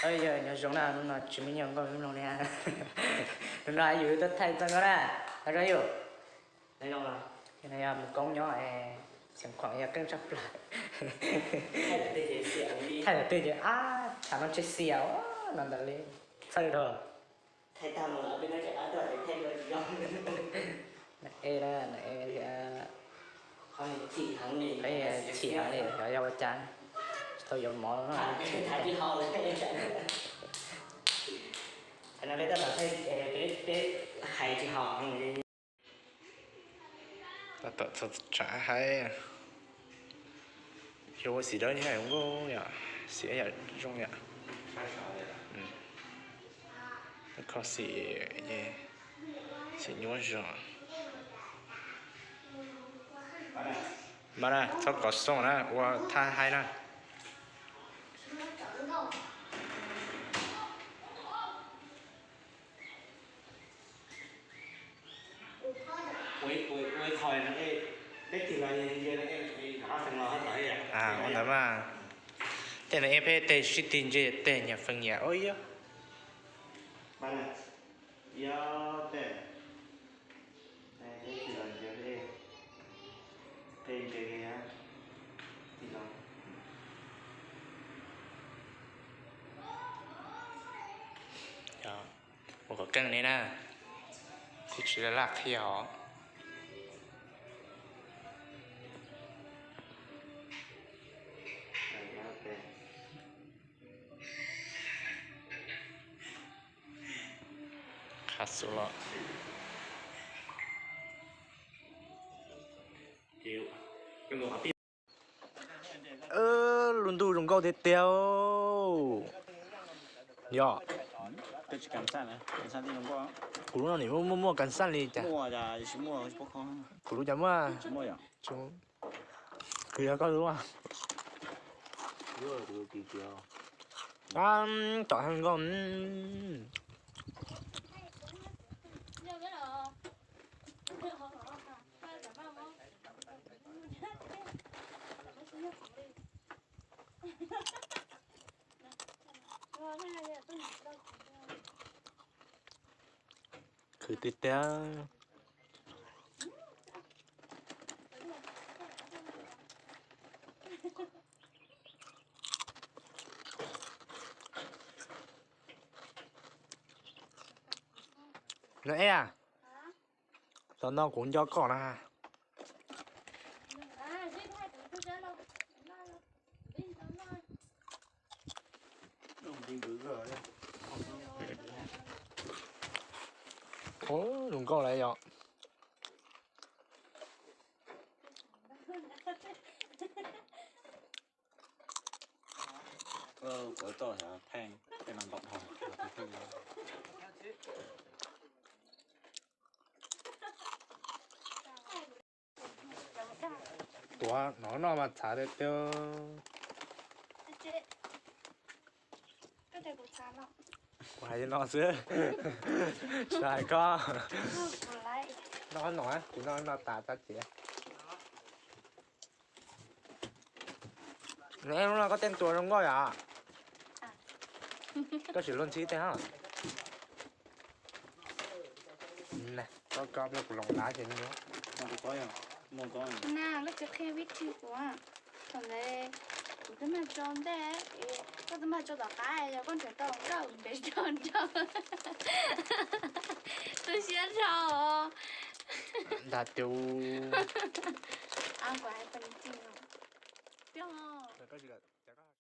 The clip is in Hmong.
Yog nyob zoo na, hnub no tsis muaj nyiaj nkauj mloog li. Hnub no yus tuaj thaij txog nkauj na, nyob zoo yus. Yog mus koob nyob, xiam khuam yog keeb tshaj plaws. Thaij thaum twg ces ab, tham no tsheb xiam no ntawd li, txhawj dhau. Nam e na, nam e thiab, chim heev li, xyov yog ua cas, tsis tau yuav mov no. Peb hais tsis haum. Tab tom txog tsam haib, yog ua xim dawb nyob zoo nkauj yom, xim yam zoo yom. Kho xim, xim nyuaj zog. Mas na, txhob kov xoo na, ua thaj haib na. Ua ntawd mas, tej no ib peb tej sib tig ntse tej nyuag feem yam ua ib yam. Ua kom keej li na, thiaj tsis laj laj qhia os. Qha xu los. Lub ntuj zoo nkauj tiag tiag. Yog, kuv lub no nim muaj muaj kas xaj li cas? Kuv lub cas muaj? Kuv yog koj lub. Tom haj nkauj. Khwv tiag tiag. Nws ej, zaum no kuv nco koj na. Ua zoo nkauj lawm yom. Tuav no no mas txhav tiag tiag. Kuv hais li no xwb, tsis hais koj. Noj no, kuv noj no tas txhab txiav. Neb, lub no koj tej tuav zoo nkauj yom? Koj sim luag ntxhi tej hab. Koj, koj muab kuv loos lav ces nyuaj. Na, koj tsis qhia vib thi kuv. Thaum ntawd kuv twb mag tso ntej, koj twb mag tso tom qab, yog koj nrhiav tau koj nrhiav tau. Tu siab dhau. Ntag tus. Koj tsis